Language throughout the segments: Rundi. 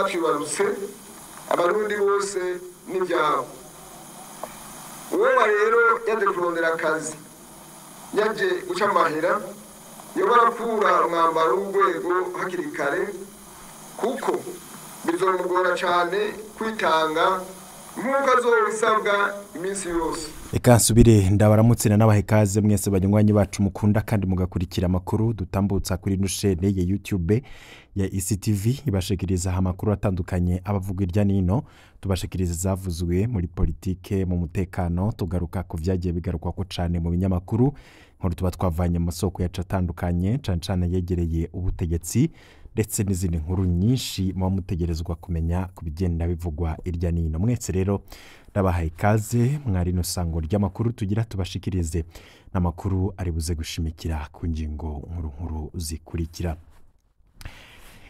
Bwatwibarutse, Abarundi bose n'ibyabo. Uwoba rero yaje kurondera akazi, yaje guca amahera, yoba arakura umwambaro w'urwego hakiri kare, kuko bizomugora cyane kwitanga nk'uko azobisabwa iminsi yose. Reka nsubire ndabaramutse n'abahe ikaze mwese banywanyi bacu mukunda kandi mugakurikira amakuru dutambutsa kuri ino shene ya YouTube ya ECTV, ibashikiriza amakuru atandukanye abavuga irya nino, tubashikiriza zavuzwe muri politike, mu mutekano, tugaruka ku vyagiye bigarukwa ko cane mu binyamakuru, nkuru tuba twavanye mu masoko yacu atandukanye cane cane yegereye ubutegetsi, ndetse n'izindi nkuru nyinshi muba mutegerezwa kumenya ku bigenda bivugwa irya nino. Mwese rero ndabahaye ikaze mwari no sango ry'amakuru tugira tubashikirize, n'amakuru ari buze gushimikira ku ngingo nkuru nkuru zikurikira.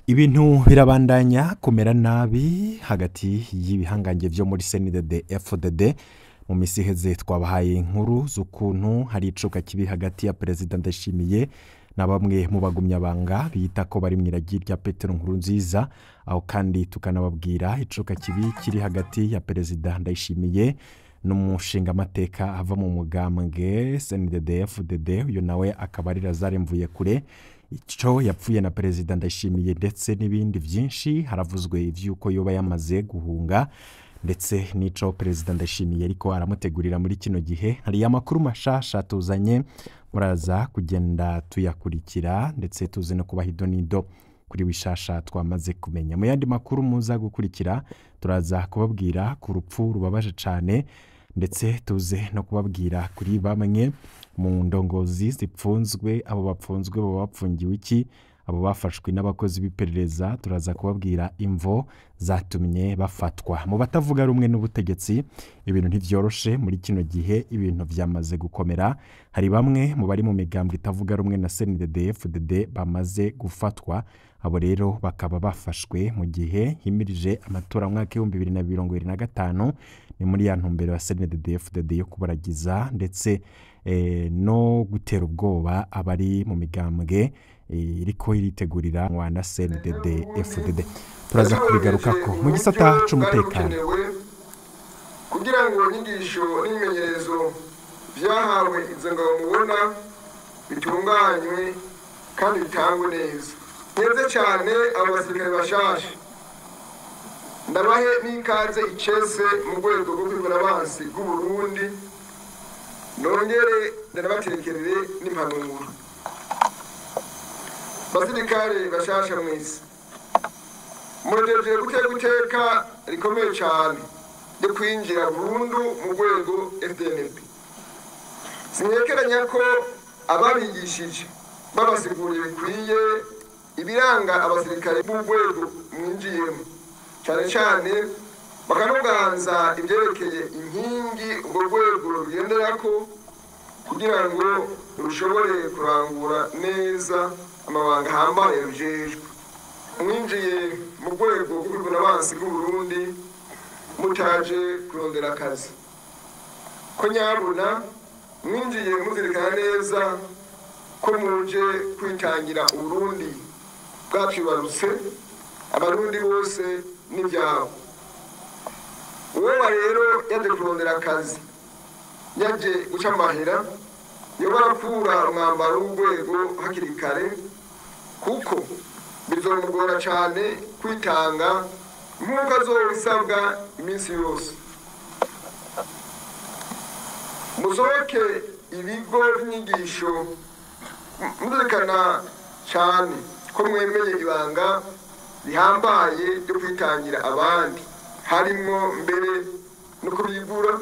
Ibintu birabandanya kumera nabi hagati y'ibihangange vyo muri CNDD FDD. Mu misi iheze twabahaye inkuru z'ukuntu hari icuka kibi hagati ya Perezida Ndayishimiye na bamwe mu bagumyabanga bita ko bari mw'iragi rya Petero Nkurunziza, aho kandi tukanababwira icuka kibi kiri hagati ya Perezida Ndayishimiye n'umushingamateka ava mu mugambwe CNDD FDD, uyu nawe akaba ari Lazare Mvuyekure. Ico yapfuye na Perezida Ndayishimiye ndetse n'ibindi vyinshi, haravuzwe ivy'uko yoba yamaze guhunga, ndetse n'ico Perezida Ndayishimiye ariko aramutegurira muri kino gihe. Hari amakuru mashasha tuzanye, muraza kugenda tuyakurikira, ndetse tuze no kubaha idonido kuri bishasha twamaze kumenya. Mu yandi makuru muza gukurikira, turaza kubabwira ku rupfu rubabaje cane, ndetse tuze no kubabwira kuri bamwe mu ndongozi zipfunzwe, abo bapfunzwe baba bapfungiwe iki, abo bafashwe n'abakozi b'iperereza, turaza kubabwira imvo zatumye bafatwa. Mu batavuga rumwe n'ubutegetsi ibintu ntivyoroshe muri kino gihe, ibintu vyamaze gukomera. Hari bamwe mu bari mu migambwe itavuga rumwe na CNDD FDD bamaze gufatwa, abo rero bakaba bafashwe mu gihe himirije amatora mwaka 2025. Ni muri ya ntumbero ya CNDD FDD yo kubaragiza ndetse no gutera ubwoba abari mu migambwe iriko iritegurira mwana CNDD FDD. Turaza kubigarukako mu gisata c'umutekano. Kugira ngo inyigisho n'ibimenyerezo vyahawe izo ngabo mubona bitunganywe kandi bitangwe neza. Neza cyane abo basirikare bashasha, ndabahe n'ikaze icese mu rwego rwo kwivuna abansi bw'Uburundi, nongere ndanabatekerere n'impanuro. Basirikare bashasha mwese, murejeje guteka rikomeye cyane ryo kwinjira burundu mu rwego FDNB. Sinyekeranya ko ababigishije babasiguriye bikwiye ibiranga abasirikare b'urwego mwinjiyemo, cyane cyane bakanoganza ibyerekeye inkingi urwo rwego rugenderako kugira ngo rushobore kurangura neza amabanga ahambaye rujejwe. Mwinjiye mu rwego rw'ukwivuna abansi bw'Uburundi mutaje kurondera akazi, ko nyabuna mwinjiye muzirikana neza ko muje kwitangira Uburundi bwatwibarutse, Abarundi bose n'ibyabo. Uwoba rero yaje kurondera akazi, yaje guca amahera, yoba arakura umwambaro w'urwego hakiri kare, kuko bizomugora cyane kwitanga nk'uko azobisabwa iminsi yose. Musohoke ibigo by'inyigisho muzirikana cyane ko mwemeye ibanga rihambaye ryo kwitangira abandi, harimo mbere no kubigura.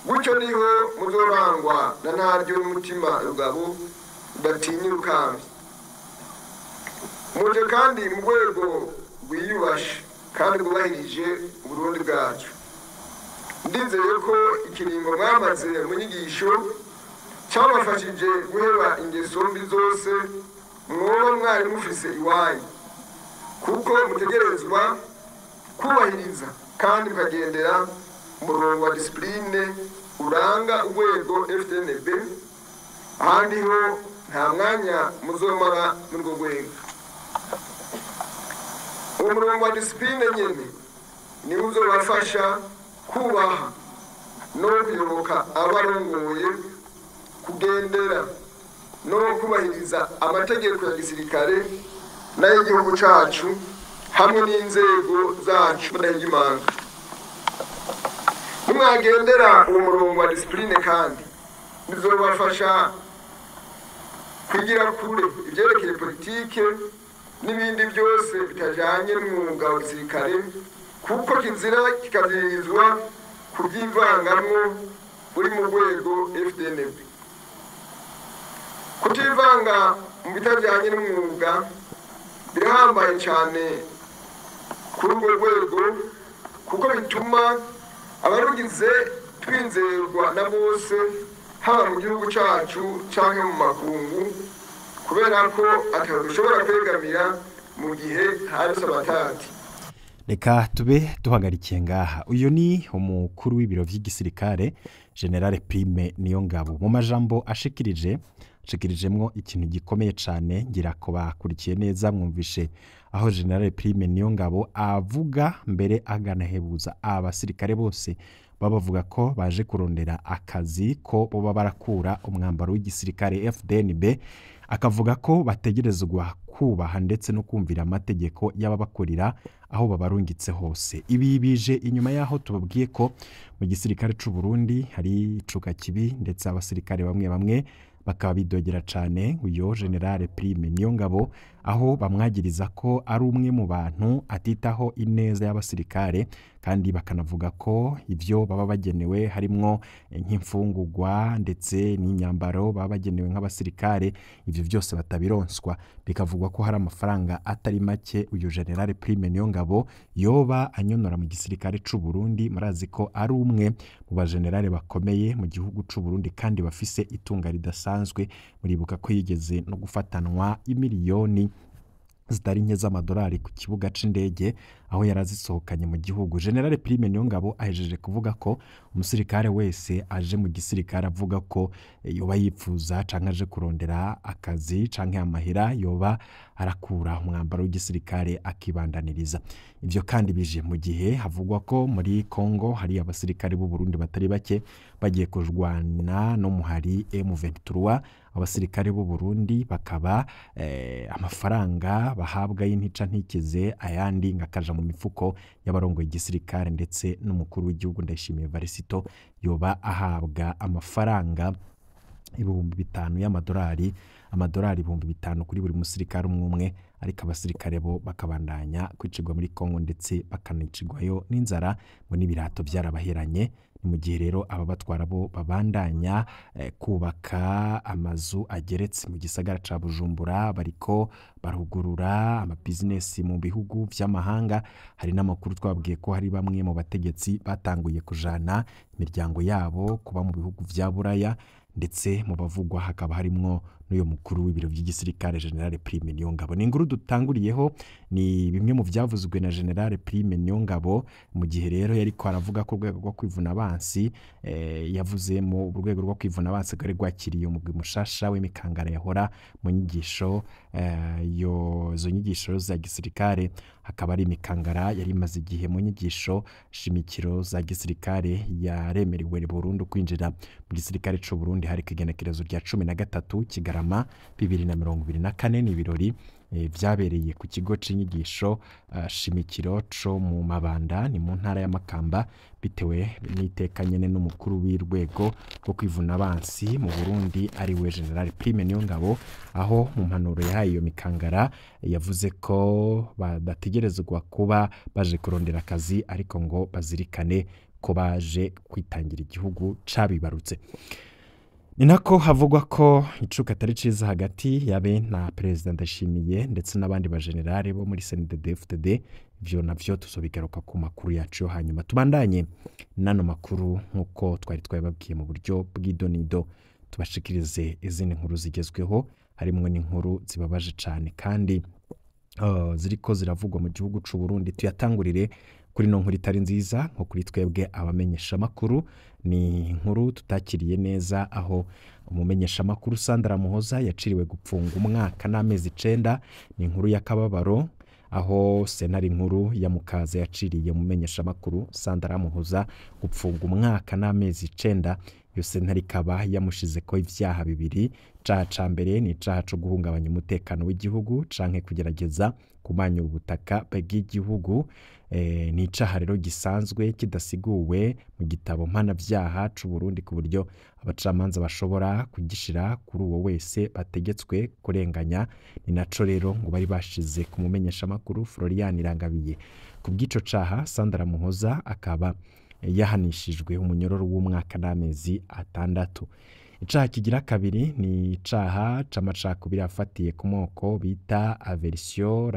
Gutyo niho muzorangwa na ntaryo n'umutima rugabo udatinya urukambi. Muje kandi mu rwego rwiyubashe kandi rwubahirije Uburundi bwacu. Ndizeye ko ikiringo mwamaze mu nyigisho cyabafashije guheba ingeso mbi zose mwoba mwari mufise iwanyu, kuko mutegerezwa kubahiriza kandi mukagendera umurongo wa disipurine uranga urwego FDNB. Ahandi ho nta mwanya muzomara muri urwo rwego. Uwo murongo wa disipurine nyene niwo uzobafasha kubaha no kuyoboka abarongoye, kugendera no kubahiriza amategeko ya gisirikare n'ay'igihugu cacu hamwe n'inzego zacu ndahigimanga. Nimwagendera uwo murongo wa disipurine kandi bizobafasha kwigira kure ivyerekeye politike n'ibindi byose bitajanye n'umwuga wa gisirikare, kuko kizira kikabwirizwa kubyivangamwo uri mu rwego FDNB. Kutivanga mu bitajanye n'umwuga birahambaye cyane kuri urwo rwego, kuko bituma abarugize twinzerwa na bose, haba mu gihugu cacu canke mu makungu, kubera ko atadushobora kwegamira mu gihe hari abatati. Reka tube duhagarikiye ngaha. Uyu ni umukuru w'ibiro vy'igisirikare General Prime Niyongabo. Mu majambo ashikirijemwo ikintu gikomeye cane, ngira ko bakurikiye neza mwumvishe aho General Prime Niyongabo avuga mbere aganahebuza abasirikare bose babavuga ko baje kurondera akazi ko boba barakura umwambaro w'igisirikare FDNB, akavuga ko bategerezwa kubaha ndetse no kumvira amategeko y'ababakorera aho babarungitse hose. Ibi bije inyuma yaho tubabwiye ko mu gisirikare c'u Burundi hari icuka kibi, ndetse abasirikare bamwe bamwe bakaba bidogera cane uyo General Prime Niyongabo, aho bamwagiriza ko ari umwe mu bantu atitaho ineza y'abasirikare, kandi bakanavuga ko ivyo baba bagenewe harimwo nk'imfungurwa ndetse n'imyambaro baba bagenewe nk'abasirikare, ivyo byose batabironswa. Bikavugwa ko hari amafaranga atari make uyu General Prime Niyongabo yoba anyonora mu gisirikare c'u Burundi. Murazi ko ari umwe mu bagenerale bakomeye mu gihugu c'u Burundi kandi bafise itunga ridasanzwe. Muribuka ko yigeze no gufatanwa imiliyoni zitari nke z'amadolari ku kibuga c'indege aho yarazisohokanye mu gihugu. General Prime Niyongabo ahejeje kuvuga ko umusirikare wese aje mu gisirikare avuga ko yoba yipfuza canke aje kurondera akazi canke amahera yoba arakura umwambaro w'igisirikare akibandaniriza. Ivyo kandi bije mu gihe havugwa ko muri Congo hari abasirikare b'u Burundi batari bake bagiye kurwana no muhari M23. Abasirikare b'u Burundi bakaba amafaranga bahabwa y'intica ntikize, ayandi ngakaja mu mifuko y'abarongoye igisirikare, ndetse n'umukuru w'igihugu Ndayishimiye Varisito yoba ahabwa amafaranga 5,000 y'amadolari, amadolari 5,000 kuri buri musirikare umwe umwe, ariko abasirikare bo bakabandanya kwicirwa muri Congo ndetse bakanicirwayo n'inzara ngo n'ibirato byarabaheranye. Ni mu gihe rero ababatwara bo babandanya kubaka amazu ageretse mu gisagara ca Bujumbura, bariko barugurura amabizinesi mu bihugu vy'amahanga. Hari n'amakuru twabwiye ko hari bamwe mu bategetsi batanguye kujana imiryango yabo kuba mu bihugu vya Buraya, ndetse mu bavugwa hakaba harimwo n'uyo mukuru w'ibiro by'igisirikare General Prime Niyongabo. Ni inkuru dutanguriyeho, ni bimwe mu vyavuzwe na General Prime Niyongabo mu gihe rero yariko aravuga ko urwego rwo kwivuna abansi, yavuze mu rwego rwo kwivuna abansi rwari rwakiriye umugwi mushasha w'imikangara yahora mu nyigisho, izo nyigisho za gisirikare, hakaba ari imikangara yari imaze igihe mu nyigisho shimikiro za gisirikare yaremerewe burundu kwinjira mu gisirikare c'u Burundi. Hari igenekerezo rya 13 Kigarama 2024. Ni ibirori vyabereye ku kigo c'inyigisho shimikiro co mu Mabanda, ni mu ntara ya Makamba, bitewe n'iteka nyene n'umukuru w'urwego rwo kwivuna abansi mu Burundi ari we General Prime Niyongabo, aho mu mpanuro yahaye iyo mikangara yavuze ko badategerezwa kuba baje kurondera akazi, ariko ngo bazirikane ko baje kwitangira igihugu cabibarutse. Ni nako havugwa ko icuka atari ciza hagati yabe na Perezida Ndayishimiye ndetse n'abandi bagenerale bo muri CNDD-FDD. Ivyo navyo tuzobigaruka ku makuru yacu hanyuma. Tubandanye nano makuru nkuko twari twababwiye mu buryo bw'idonido, tubashikirize izindi nkuru zigezweho, harimwo n'inkuru zibabaje cane kandi ziriko ziravugwa mu gihugu c'u Burundi. Tuyatangurire kuri no nkuru itari nziza nko kuri twebwe abamenyesha makuru. Ni inkuru tutakiriye neza, aho umumenyesha makuru Sandra Muhoza yaciriwe gupfunga umwaka n'amezi 9. Ni inkuru y'akababaro, Aho sentare nkuru ya Mukaza yaciriye umumenyeshamakuru Sandra Muhoza gupfunga umwaka n'amezi 9. Iyo sentare ikaba yamushizeko ivyaha bibiri. Icaha ca mbere ni icaha co guhungabanya umutekano w'igihugu canke kugerageza kumanyura ubutaka bw'igihugu. Ni icaha rero gisanzwe kidasiguwe mu gitabo mpanavyaha c'u Burundi, ku buryo abacamanza bashobora kugishira kuri uwo wese bategetswe kurenganya. Ni naco rero ngo bari bashize ku mumenyeshamakuru Florian Irangabiye. Ku bw'ico caha, Sandra Muhoza akaba yahanishijwe umunyororo w'umwaka n'amezi 6. Icaha kigira kabiri ni icaha c'amacakubiri afatiye ku moko bita aversion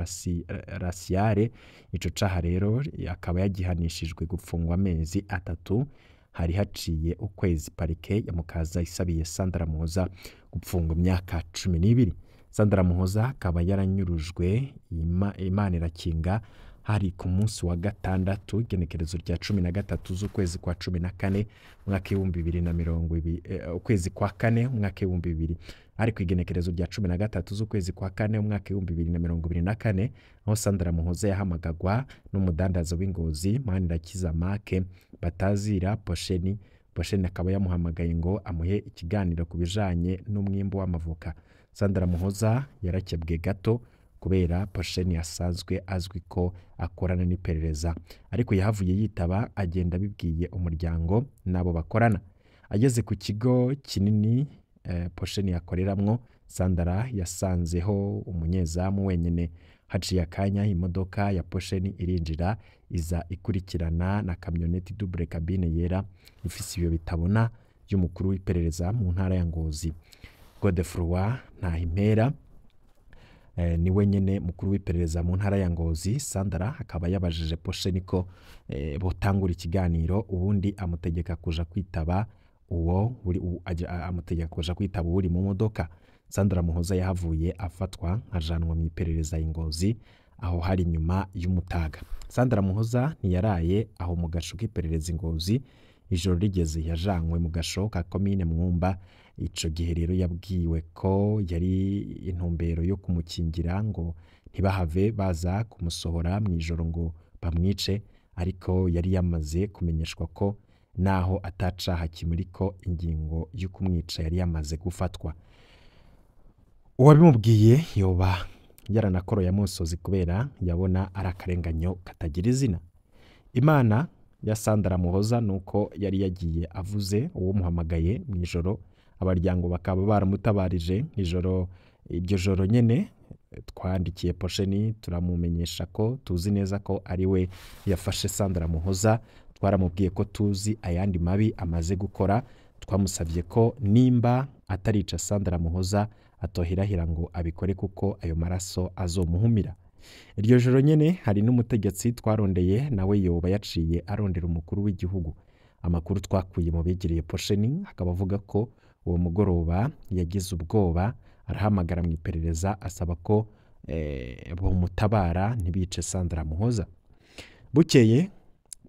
raciale. Ico caha rero akaba yagihanishijwe gupfungwa amezi 3. Hari haciye ukwezi parike ya Mukaza isabiye Sandra Muhoza gupfungwa imyaka 12. Sandra Muhoza akaba yaranyurujwe Imana irakinga hari ku munsi wa gatandatu, igenekerezo rya 13 z'ukwezi kwa 14 umwaka 2020, ukwezi kwa kane umwaka 2000, ari ku igenekerezo rya 13 z'ukwezi kwa kane umwaka 2024, aho Sandra Muhoza yahamagagwa n'umudandaza w'Ingozi Manirakiza Make batazira Posheni. Posheni akaba yamuhamagaye ngo amuhe ikiganiro ku bijanye n'umwimbu w'amavoka. Sandra Muhoza yarakebwe gato kubera Posheni asanzwe azwi ko akorana n'iperereza, ariko yahavuye yitaba agenda abibwiye umuryango n'abo bakorana. Ageze ku kigo kinini Posheni yakoreramwo, Sandra yasanzeho umunyezamu wenyene. Haciye akanya imodoka ya Posheni irinjira, iza ikurikirana na kamyoneti double cabine yera ifise ibiyo bitabona y'umukuru w'iperereza mu ntara ya Ngozi, Godefroid Ntahimpera. Ni wenyene mukuru w'iperereza mu ntara ya Ngozi. Sandra akaba yabajije Posheni ko botangura ikiganiro, ubundi amutegeka kuja kwitaba uwo amutegeka kuja kwitaba uri mu modoka. Sandra Muhoza yahavuye afatwa ajanwa mu iperereza Ingozi, aho hari nyuma y'umutaga. Sandra Muhoza ntiyaraye aho mu gasho k'iperereza Ingozi. Ijoro rigeze yajanwe mu gasho ka komine Mwumba. Ico gihe rero yabwiwe ko yari intumbero yo kumukingira ngo ntibahave baza kumusohora mu ijoro ngo bamwice, ariko yari yamaze kumenyeshwa ko naho atacaha kimuriko ingingo yo kumwica yari yamaze gufatwa. Uwabimubwiye yoba yaranakoroye amusozi kubera yabona ari akarenganyo katagira izina. Imana ya Sandra Muhoza nuko yari yagiye avuze uwo muhamagaye mu ijoro, abaryango bakaba baramutabarije ijoro. Iryo joro nyene twandikiye Posheni turamumenyesha ko tuzi neza ko ari we yafashe Sandra Muhoza. Twaramubwiye ko tuzi ayandi mabi amaze gukora. Twamusavye ko nimba atarica Sandra Muhoza atohirahira ngo abikore kuko ayo maraso azomuhumira. Iryo joro nyene hari n'umutegetsi twarondeye, nawe yoba yaciye arondera umukuru w'igihugu. Amakuru twakuye mu begereye Posheni akaba avuga ko uwo mugoroba yagize ubwoba arahamagara mu iperereza asaba ko bomutabara ntibice Sandra Muhoza. Bukeye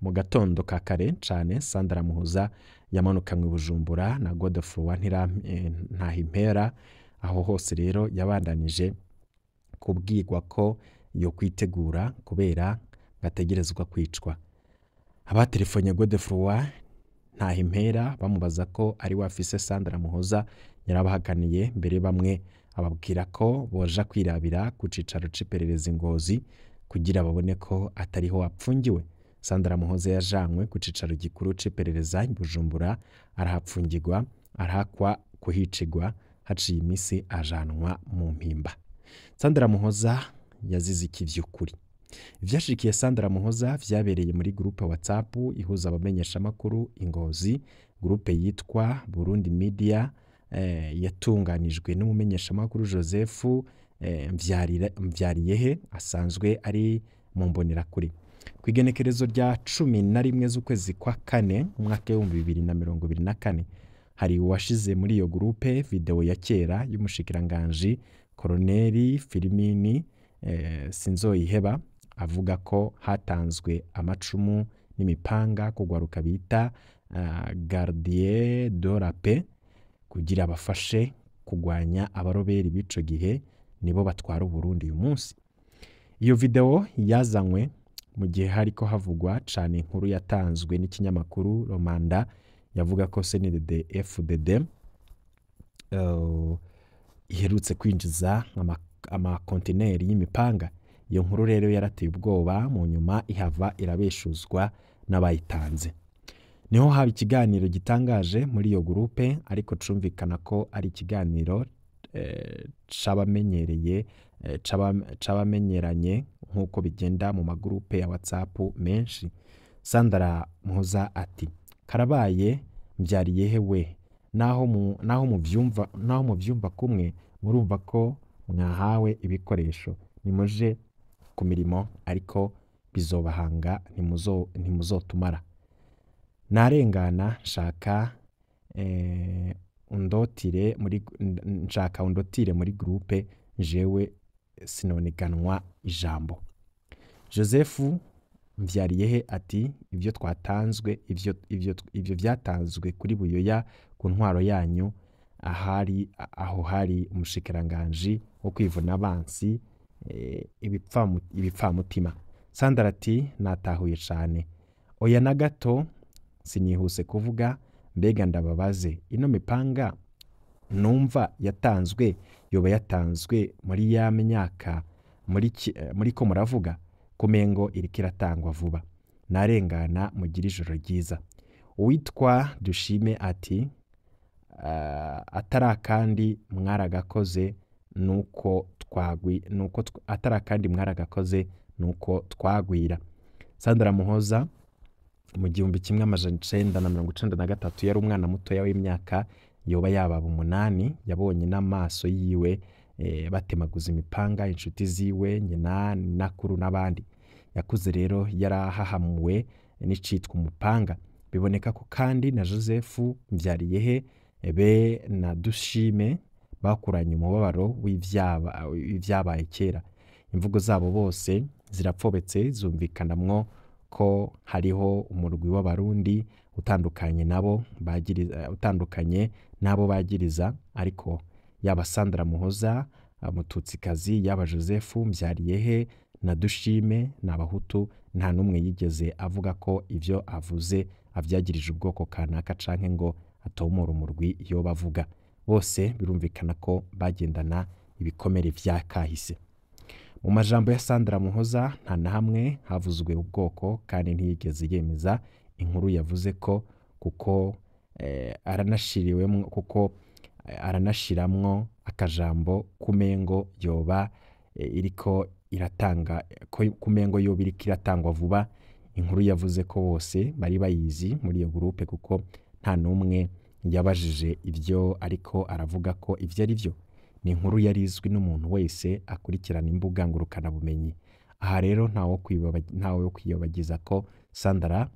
mu gatondo ka kare cane, Sandra Muhoza yamanukanywe Bujumbura na Godefroid Ntahimpera. Aho hose rero yabandanije kubwirwa ko yo kwitegura kubera gategerezwa kwicwa. Abatelefonye Godefroid Ntahimpera bamubaza ko ari wafise Sandra Muhoza, yarabahakaniye mbere bamwe ababwira ko boja kwirabira ku cicaro c'iperereza Ingozi kugira babone ko atariho apfungiwe. Sandra Muhoza yajanywe ku cicaro gikuru c'iperereza i Bujumbura, arahapfungirwa, arahakwa kuhicigwa. Haciye imisi ajanwa mu Mpimba. Sandra Muhoza yazize iki vy'ukuri? Ivyashikiye Sandra Muhoza vyabereye muri groupe WhatsApp ihuza abamenyeshamakuru Ingozi, groupe yitwa Burundi Media, yatunganijwe n'umumenyeshamakuru Joseph Mvyariyehe asanzwe ari mu mbonerakure. Ku igenekerezo rya 11 z'ukwezi kwa kane umwaka 2024, hari uwashize muri iyo groupe video ya kera y'umushikiranganji Koroneli Filimini Sinzoyiheba avuga ko hatanzwe amacumu n'imipanga kugwaruka bita Gardien de la Paix kugira bafashe kugwanya abaroberi b'ico gihe nibo batwara Uburundi uyu munsi. Iyo video yazanywe mu gihe hariko havugwa cane inkuru yatanzwe n'ikinyamakuru Romanda yavuga ko CNDD FDD iherutse kwinjiza amakontineri y'imipanga. Iyo nkuru rero yarateye ubwoba, mu nyuma ihava irabeshuzwa n'abayitanze. Niho haba ikiganiro gitangaje muri iyo groupe, ariko cumvikana ko ari ikiganiro c'abamenyereye, c'abamenyeranye nk'uko bigenda mu magurupe ya WhatsApp menshi. Sandra Muhoza ati: "Karabaye, mbyariye he we? Naho muvyumva kumwe, murumva ko mwahawe ibikoresho, nimuje ku mirimo, ariko bizobahanga, ntimuzotumara. Narengana nshaka undotire muri groupe, jewe sinoniganwa ijambo." Joseph Mvyariyehe ati: "Ivyo twatanzwe, ivyo vyatanzwe kuri Buyoya ku ntwaro yanyu, ahari aho hari umushikiranganji wo kwivuna abansi, ibipfamutima." Sandra ati: "Natahuye cane. Oya na gato, sinihuse kuvuga. Mbega ndababaze, ino mipanga numva yatanzwe yoba yatanzwe muri ya myaka muri ko muravuga? Kumengo iriko iratangwa vuba. Narengana, mugire ijoro ryiza." Uwitwa Dushime ati: "Atari akandi mwaragakoze nuko twagwira." Sandra Muhoza mu 1993 yari umwana mutoya w'imyaka yoba yababa 8. Yabonye n'amaso yiwe batemaguza imipanga inshuti ziwe, nyina, nakuru n'abandi. Yakuze rero yarahahamuwe n'icitwa umupanga. Biboneka ko kandi na Joseph Mvyariyehe be na Dushime bakuranye umubabaro w'ivyabaye kera. Imvugo zabo bose zirapfobetse, zumvikanamwo ko hariho umurwi w'Abarundi utandukanye nabo bagiriza, utandukanye nabo bagiriza. Ariko yaba Sandra Muhoza Mututsikazi, yaba Joseph Mvyariyehe na Dushime n'Abahutu, nta n'umwe yigeze avuga ko ivyo avuze avyagirije ubwoko kanaka canke ngo atomora umurwi yo bavuga. Bose birumvikana ko bagendana ibikomere vya kahise. Mu majambo ya Sandra Muhoza nta na hamwe havuzwe ubwoko, kandi ntiyigeze yemeza inkuru yavuze ko kuko aranashiriwemwo, kuko aranashiramwo akajambo kumengo yoba iriko iratanga, ko kumengo yoba iriko iratangwa vuba. Inkuru yavuze ko bose bari bayizi muri iyo groupe, kuko nta n'umwe yabajije ivyo ariko aravuga ko ivyo ari vyo. Ni inkuru yari izwi n'umuntu wese akurikirana imbuga ngurukanabumenyi. Aha rero ntawe wo kwiyobagiza ko Sandra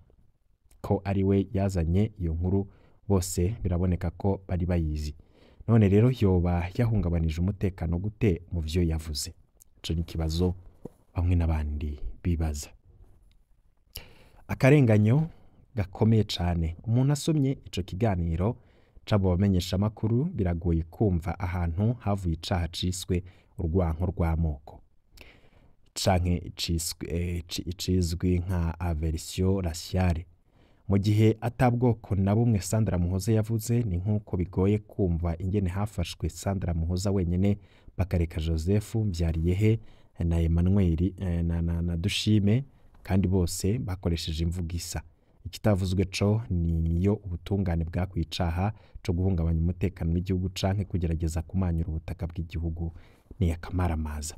ko ari we yazanye iyo nkuru. Bose biraboneka ko bari bayizi. None rero yoba yahungabanije umutekano gute mu vyo yavuze? Ico ni ikibazo bamwe n'abandi bibaza. Akarenganyo gakomeye cane. Umuntu asomye ico kiganiro c'abo bamenyeshamakuru, biragoye kumva ahantu havuye icaha ciswe urwanko rw'amoko canke icizwi nka aversion raciale, mu gihe atabwoko na bumwe Sandra Muhoza yavuze. Ni nk'uko bigoye kumva ingene hafashwe Sandra Muhoza wenyene, bakareka Joseph Mvyariyehe na Emmanuel na Dushime, kandi bose bakoresheje imvugo isa. Ikitavuzwe co niyo ubutungane bwakwiye icaha co guhungabanya umutekano w'igihugu canke kugerageza kumanyura ubutaka bw'igihugu. Ni akamaramaza.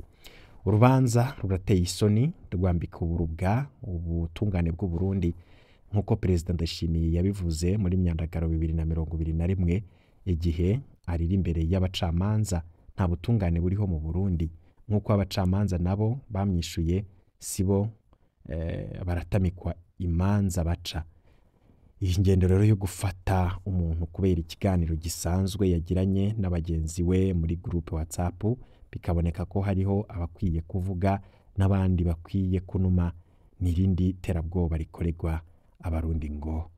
Urubanza rurateye isoni, rwambika uburubwa ubutungane bw'u Burundi. Nk'uko Perezida Ndayishimiye yabivuze muri Myandagaro 2021, igihe arira imbere y'abacamanza, nta butungane buriho mu Burundi. Nk'uko abacamanza nabo bamwishuye, sibo baratamikwa imanza baca. Iyi ngendo rero yo gufata umuntu kubera ikiganiro gisanzwe yagiranye na bagenzi we muri groupe WhatsApp, bikaboneka ko hariho abakwiye kuvuga n'abandi bakwiye kunuma, n'irindi terabwoba rikorerwa Abarundi ngo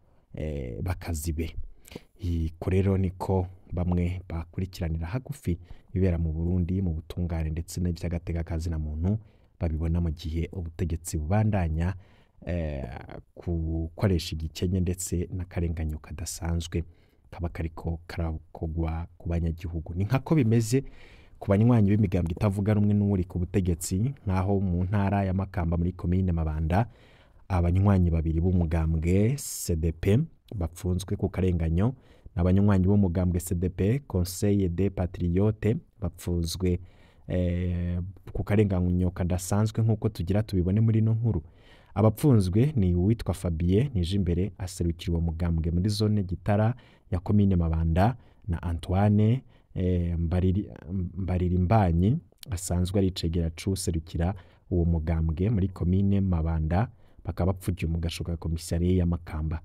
bakazibe. Iko rero niko bamwe bakurikiranira hagufi ibibera mu Burundi mu butungane ndetse n'ivy'agateka na muntu babibona mu gihe ubutegetsi bubandanya gukoresha igikenye ndetse n'akarenganyo kadasanzwe kaba kariko karakogwa ku banyagihugu. Ni nkako bimeze ku banywanyi b'imigambwe itavuga rumwe n'uri ku butegetsi, nk'aho mu ntara ya Makamba muri komine Mabanda abanywanyi babiri b'umugambwe CDP bapfunzwe ku karenganyo, n'abanywanyi b'umugambwe CDP Conseil des Patriotes bapfunzwe ku karenganyo kadasanzwe nk'uko tugira tubibone muri ino nkuru. Abapfunzwe ni uwitwa Fabien Nijimbere aserukira uwo mugambwe muri zone Gitara ya komine Mabanda, na Antoine Mbaririmbanyi asanzwe ari icegera c'uwuserukira uwo mugambwe muri komine Mabanda, bakaba bapfugiwe mu gasho ka komisariya ya Makamba.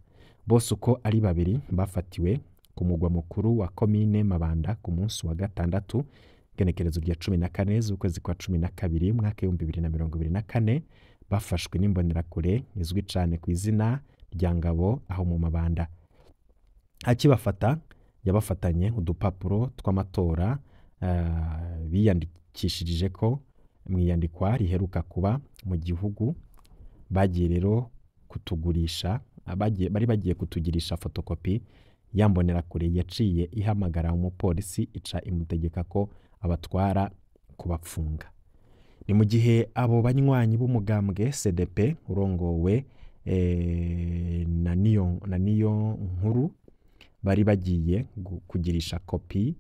Bose uko ari babiri bafatiwe ku mugwa mukuru wa komine Mabanda ku munsi wa gatandatu, igenekerezo rya 14 z'ukwezi kwa 12 umwaka 2024, bafashwe n'imbonerakure izwi cane ku izina rya Ngabo aho mu Mabanda. Akibafata yabafatanye udupapuro tw'amatora biyandikishirije ko mwiyandikwa riheruka kuba mu gihugu, bagiye rero kutugurisha, bari bagiye kutugirisha fotokopi. Ya mbonerakure yaciye ihamagara umupolisi ica imutegeka ko abatwara kubapfunga. Ni mu gihe abo banywanyi b'umugambwe CDP urongowe na niyo nkuru bari bagiye kugirisha kopi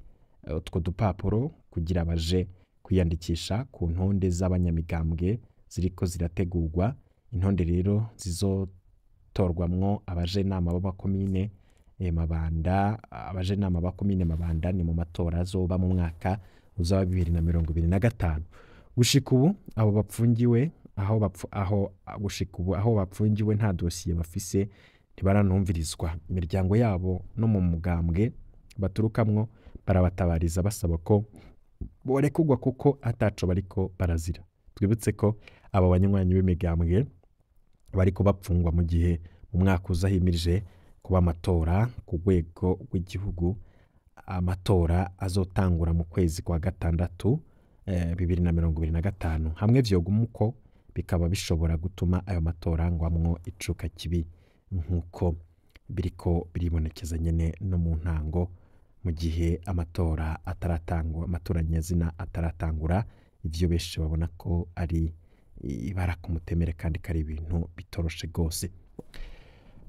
utwo dupapuro kugira baje kwiyandikisha ku ntonde z'abanyamigambwe ziriko zirategurwa. Intonde rero zizotorwamwo abajenama b'abakomine Mabanda, abajenama b'abakomine Mabanda ni mu matora azoba mu mwaka uzaba 2025. Gushika ubu abo bapfungiwe aho gushika ubu aho bapfungiwe nta dosiye bafise, ntibaranumvirizwa. Imiryango yabo no mu mugambwe baturukamwo barabatabariza basaba ko borekurwa kuko ataco bariko barazira. Twibutse ko abo banywanyi b'imigambwe bariko bapfungwa mu gihe mu mwaka uza himirije kuba amatora ku rwego rw'igihugu, amatora azotangura mu kwezi kwa gatandatu 2025. Hamwe vyoguma uko bikaba bishobora gutuma ayo matora ngwamwo icuka kibi nk'uko biriko biribonekeza nyene no mu ntango, mu gihe amatora ataratangwa, amatora nyezina ataratangura. Ivyo benshi babona ko ari ibara ku mutemere kandi kari ibintu bitoroshe gose.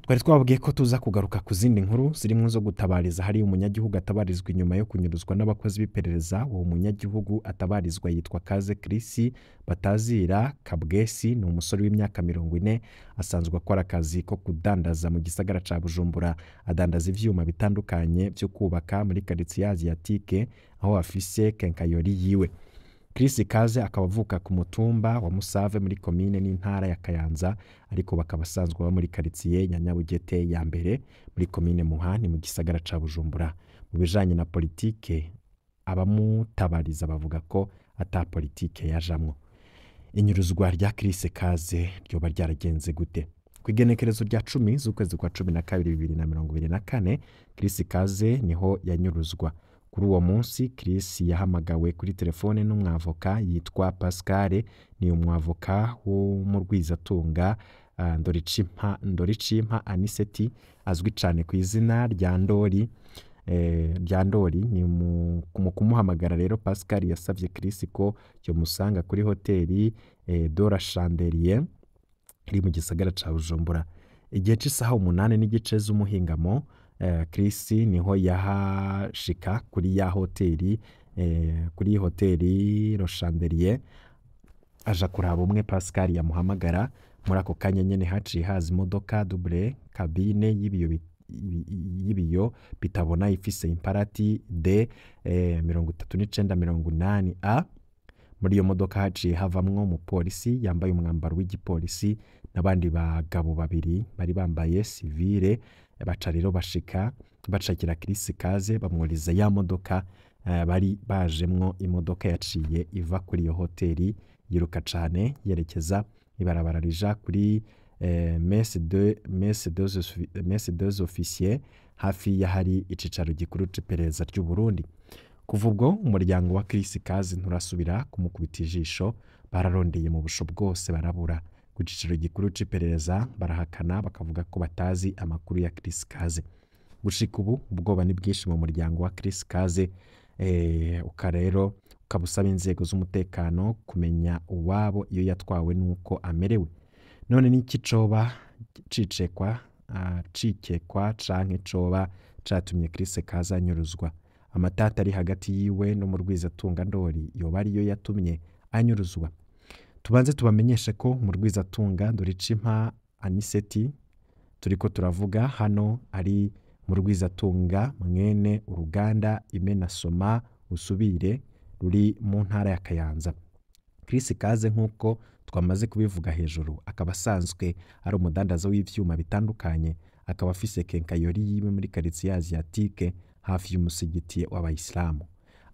Twari twababwiye ko tuza kugaruka ku zindi nkuru zirimo zo gutabariza. Hari umunyagihugu atabarizwa inyuma yo kunyuruzwa n'abakozi b'iperereza. Uwo munyagihugu atabarizwa yitwa Kaze Chris Batazira Kabwesi, ni umusore w'imyaka 40, asanzwe akora akazi ko kudandaza mu gisagara ca Bujumbura. Adandaza ivyuma bitandukanye vyo kubaka muri quartier Asiatique aho afise kenkayori yiwe. Chris Kaze akaba avuka ku mutumba wa Musave muri komine n'intara ya Kayanza, ariko bakaba asanzwe baba muri quartier ya Nyabugete ya mbere muri komine Muha mu gisagara ca Bujumbura. Mu bijanye na politike abamutabariza bavuga ko ata politike yajamwo. Inyuruzwa rya Chris Kaze ryoba ryaragenze gute? Ku igenekerezo rya 10 z'ukwezi kwa 12 2024, Chris Kaze niho yanyuruzwa. Kuri uwo munsi Chris yahamagawe kuri telefone n'umwavoka yitwa Pascal, ni umwavoka wo mu Rwizatunga Ndoricimpa Aniseti, azwi cyane ku izina rya Ndori. Ni mu kumuhamagara rero Pascal yasavye Chris ko yomusanga kuri hoteli Dora Chandelier iri mu gisagara ca Bujumbura. Igihe c'isaha 8:15 z'umuhingamo, Chris niho yahashika kuri ya hoteli, kuri hoteli Chandelier, aja kuraba umwe Pascal yamuhamagara. Muri ako kanya nyene haciye haza imodoka double cabine y'ibiyo bitabona ifise imparati D 3980 A. Muri iyo modoka haciye havamwo umupolisi yambaye umwambaro w'igipolisi n'abandi bagabo babiri bari bambaye sivile. Baca rero bashika bacakira Chris Kaze, bamwuriza ya modoka bari bajemwo. Imodoka yaciye iva kuri iyo hoteli yiruka cane yerekeza ibarabara rija kuri messe deux officiers, hafi y'ahari icicaro gikuru c'iperereza ry'u Burundi. Kuva ubwo umuryango wa Chris Kaze nturasubira kumukubita ijisho, bararondeye mu busho bwose barabura. Ku cicaro gikuru c'iperereza barahakana bakavuga ko batazi amakuru ya Chris Kaze. Gushika ubu ubwoba ni bwinshi mu muryango wa Chris Kaze, uka rero ukaba usaba inzego z'umutekano kumenya uwabo iyo yatwawe n'uko amerewe. None niki coba cicekwa cikekwa canke coba catumye Chris Kaze anyuruzwa? Amatata ari hagati yiwe no mu Rwizatunga Ndori yoba ariyo yatumye anyuruzwa? Tubanze tubamenyeshe ko mu Rwizatunga Ndoricimpa Aniseti turiko turavuga hano ari mu Rwizatunga mwene uruganda Imenasoma Usubire ruri mu ntara ya Kayanza. Chris Kaze nk'uko twamaze kubivuga hejuru akaba asanzwe ari umudandaza w'ivyuma bitandukanye, akaba afise kenkayori yiwe muri quartier Asiatique hafi y'umusigiti w'abayisilamu.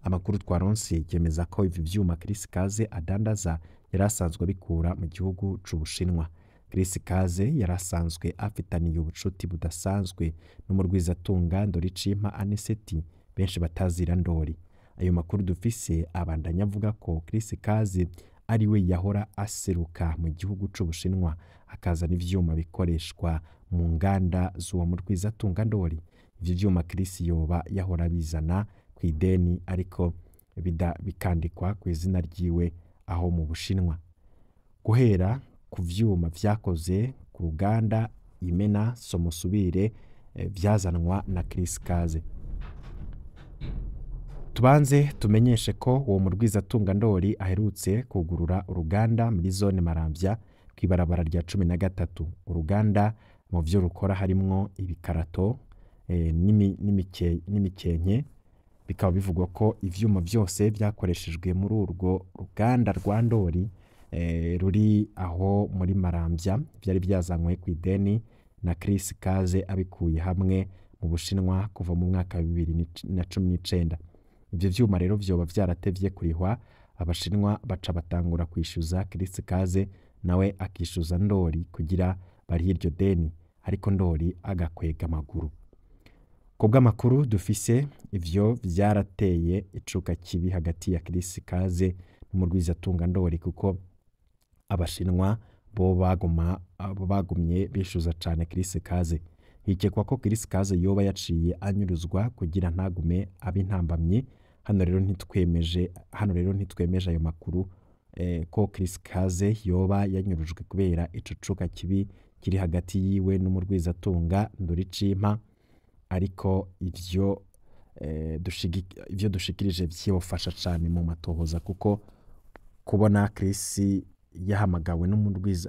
Amakuru twaronse yemeza ko ivi vyuma Chris Kaze adandaza yari asanzwe abikura mu gihugu c'Ubushinwa. Chris Kaze yari asanzwe afitaniye ubucuti budasanzwe n'umurwizatunga Ndoricimpa Aniseti benshi batazira Ndori. Ayo makuru dufise abandanya avuga ko Chris Kaze ari we yahora aseruka mu gihugu c'Ubushinwa akazana ivyuma bikoreshwa mu nganda z'uwo murwizatunga Ndori. Ivyo vyuma Chris yoba yahora abizana kw'ideni ariko bikandikwa kw'izina ryiwe aho mu Bushinwa. Guhera ku vyuma vyakoze ku ruganda Imena Somusubire vyazanwa na Chris Kaze. Tubanze tumenyeshe ko uwo murwizatunga Ndori aherutse kugurura uruganda muri zone Maramvya kw'ibarabara rya 13. Uruganda mu vyo rukora harimwo ibikarato n'imikenke, bikaba bivugwa ko ivyuma vyose vyakoreshejwe muri urwo ruganda rwa Ndori ruri aho muri Maramvya vyari vyazanywe kw'ideni na Chris Kaze abikuye hamwe mu Bushinwa kuva mu mwaka wa 2019. Ivyo vyuma rero vyoba vyaratevye kurihwa, Abashinwa baca batangura kwishyuza Chris Kaze nawe akishyuza Ndori kugira barihe iryo deni, ariko Ndori agakwega amaguru. Ku bw'amakuru dufise ivyo vyarateye icuka kibi hagati ya Chris Kaze n'umurwizatunga Ndori, kuko Abashinwa bo bagumye bishyuza cane Chris Kaze. Hikekwa ko Chris Kaze yoba yaciye anyuruzwa kugira ntagume abe intambamyi. Hano rero ntitwemeje ayo makuru ko Chris Kaze yoba yanyurujwe kubera ico cuka kibi kiri hagati yiwe n'umurwizatunga Ndoricimpa, ariko ivyo dushikirije vyofasha cane mu matohoza, kuko kubona Chris yahamagawe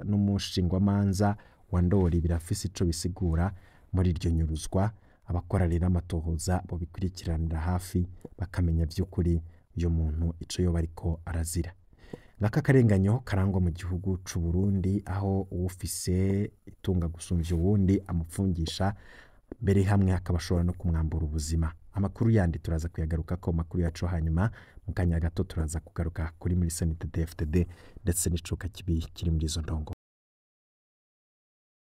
n'umushingwamanza wa Ndori birafise ico bisigura muri iryo nyuruzwa. Abakora rero amatohoza bo bikurikiranira hafi bakamenya vy'ukuri uyu muntu ico yoba ariko arazira. Ngaka karenganyo karangwa mu gihugu c'u Burundi, aho uwufise itunga gusumvya uwundi amupfungisha mbere hamwe akaba ashobora no kumwambura ubuzima. Amakuru yandi turaza kuyagaruka ko makuru yacu hanyuma mu kanya gato turaza kugaruka kuri muri CNDD-FDD ndetse n'icuka kibi kiri muri izo ndongo.